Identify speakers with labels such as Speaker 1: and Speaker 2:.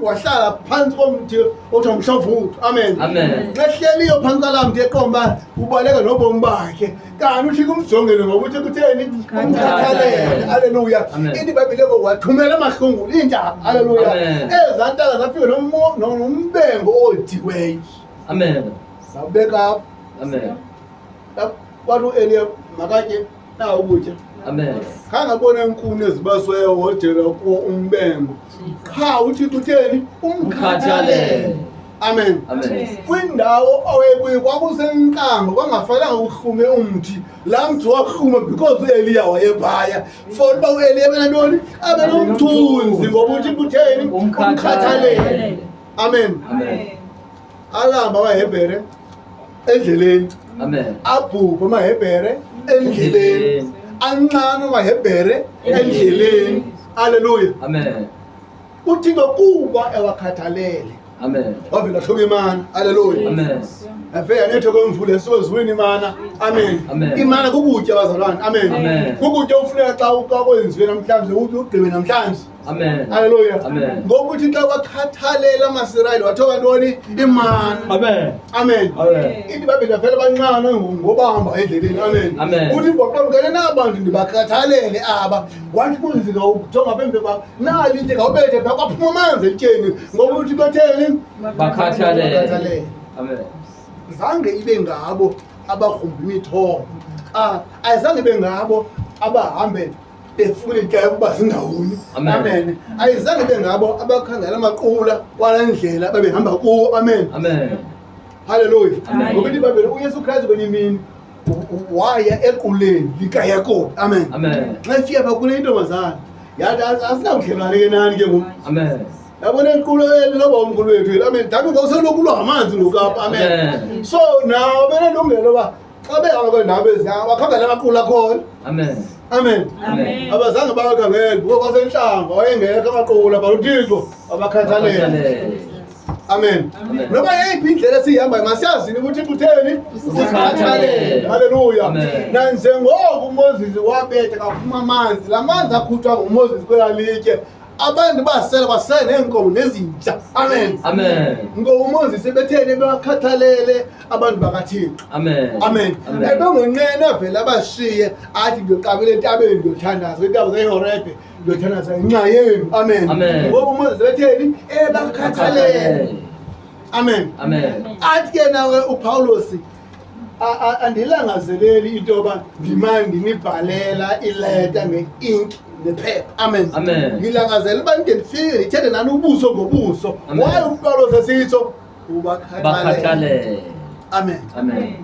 Speaker 1: Wahlala phantsi komthi othiwa ngumshavuthu. Amen.
Speaker 2: Amen.
Speaker 1: Xa ehleliyo phantsi kwalaa mthi eqomba ubaleka nobomi bakhe. Kanti uThixo umjongile ngoba uThixo utheni? Umkhathalele. Haleluya.
Speaker 2: Amen.
Speaker 1: Ithi iBhayibhile ke wathumela amahlungulu iintaka. Haleluya.
Speaker 2: Amen.
Speaker 1: Ezaa ntaka zafika nombengo odiweyo.
Speaker 2: Amen.
Speaker 1: Zawubeka apho.
Speaker 2: Amen.
Speaker 1: Kwathi uEliya makatye nawo ukutya.
Speaker 2: Amen.
Speaker 1: Khange abone iinkuni ezibasiweyo wodelwa kuwo umbengo. Qha uThixo utheni? Umkhathalele. Amen.
Speaker 2: Amen.
Speaker 1: Kwindawo owayekuyo kwakusenklango, kwangafanelanga kuhlume umthi. Laa mthi wahluma because uEliya wayephaya. For uba uEliya ebenantoni? Abe nomthunzi ngoba uThixo utheni? Umkhathalele. Amen.
Speaker 2: Amen.
Speaker 1: Alamba amaHebhere endleleni.
Speaker 2: Amen.
Speaker 1: Abhubha amaHebhere endleleni. Anxanwa amaHebhere endleleni. Haleluya.
Speaker 2: Amen.
Speaker 1: UThixo kuba ewakhathalele.
Speaker 2: Amen.
Speaker 1: Wavela hloka imana. Haleluya.
Speaker 2: Amen.
Speaker 1: Yafika netho kwemvula esozwini imana. Amen.
Speaker 2: Amen.
Speaker 1: Imana kukutya bazalwane. Amen.
Speaker 2: Amen.
Speaker 1: Kukutya ofuneka xa kwenziwe namhlanje uthi ugqibe namhlanje.
Speaker 2: Amen.
Speaker 1: Haleluya.
Speaker 2: Amen.
Speaker 1: Ngokuthi xa wakhathalela amaSirayeli wathoka ntoni? Imana.
Speaker 2: Amen.
Speaker 1: Amen.
Speaker 2: Amen.
Speaker 1: Ithi babili vele banxanwe ngobamba endleleni. Amen.
Speaker 2: Amen.
Speaker 1: Uthi ngoqamkele nabantu ndibakhathalele aba. Wathi kunzima ukujonga phambi kwakho. Nali nje ngawubethe pha kwaphuma amanzi elityeni. Ngoba uthi batheni?
Speaker 2: Bakhathalele.
Speaker 1: Bakhathalele.
Speaker 2: Amen.
Speaker 1: Zange ibe ngabo abagrumba imithombo. Ah, ayizange ibe ngabo abahambe befuna iintaka ukuba zindawoni.
Speaker 2: Amen.
Speaker 1: Amen. Ayizange ibe ngabo abakhangela amaqula kwala ndlela babehamba kuwo. Amen.
Speaker 2: Amen.
Speaker 1: Haleluya.
Speaker 2: Amen.
Speaker 1: Ngoba ithi iBhayibhile uYesu Kristu kwenye imini waya equleni likaYakobi. Amen.
Speaker 2: Amen.
Speaker 1: Xa efika pha kule intombazana yathi asinabudlelwane ke nani ke ngoku.
Speaker 2: Amen.
Speaker 1: Yabona iqulo eli loba umkhulu wethu. Amen. Dabi ngawuselokulwa ngamanzi ngoku apha. Amen.
Speaker 2: Amen.
Speaker 1: So nawo benelungelo uba xa behamba kweendaba eziya bakhangele amaqula akhona.
Speaker 2: Amen.
Speaker 1: Amen.
Speaker 2: Amen.
Speaker 1: Abazange bawakhangele ngoba kwasentlango wayengekho amaqula but uThixo wabakhathalele.
Speaker 2: Bakhathalele.
Speaker 1: Amen.
Speaker 2: Amen.
Speaker 1: Noba yeyiphi indlela esiyihambayo masiyazini ukuthi utheni usikhathalele. Haleluya.
Speaker 2: Amen.
Speaker 1: Nanjengoko uMoses wabetha kaphuma amanzi, la manzi akhutshwa nguMoses kwelaa litye, abantu basela basele neenkomo nezinja. Amen.
Speaker 2: Amen.
Speaker 1: Ngoba uMoses ebetheni ebakhathalele abantu bakaThixo.
Speaker 2: Amen.
Speaker 1: Amen.
Speaker 2: Amen.
Speaker 1: Ebengonqena avele abashiye athi ndiyoqabela entabeni ndiyothandaza intaba zeHorebe ndiyothandaza ngenxa yenu. Amen.
Speaker 2: Amen.
Speaker 1: Ngoba uMoses ebetheni ebakhathalele. Amen.
Speaker 2: Amen.
Speaker 1: Athi ke nawe uPawulos andilangazeleli into yoba ndimane ndinibhalela ileta nge-ink nephepha. Amen.
Speaker 2: Amen.
Speaker 1: Ngilangazela uba ndide ndifike ndithethe nani ubuso ngobuso.
Speaker 2: Amen.
Speaker 1: Why uPawulos esitsho? Ubakhathalele.
Speaker 2: Bakhathalele.
Speaker 1: Amen.
Speaker 2: Amen.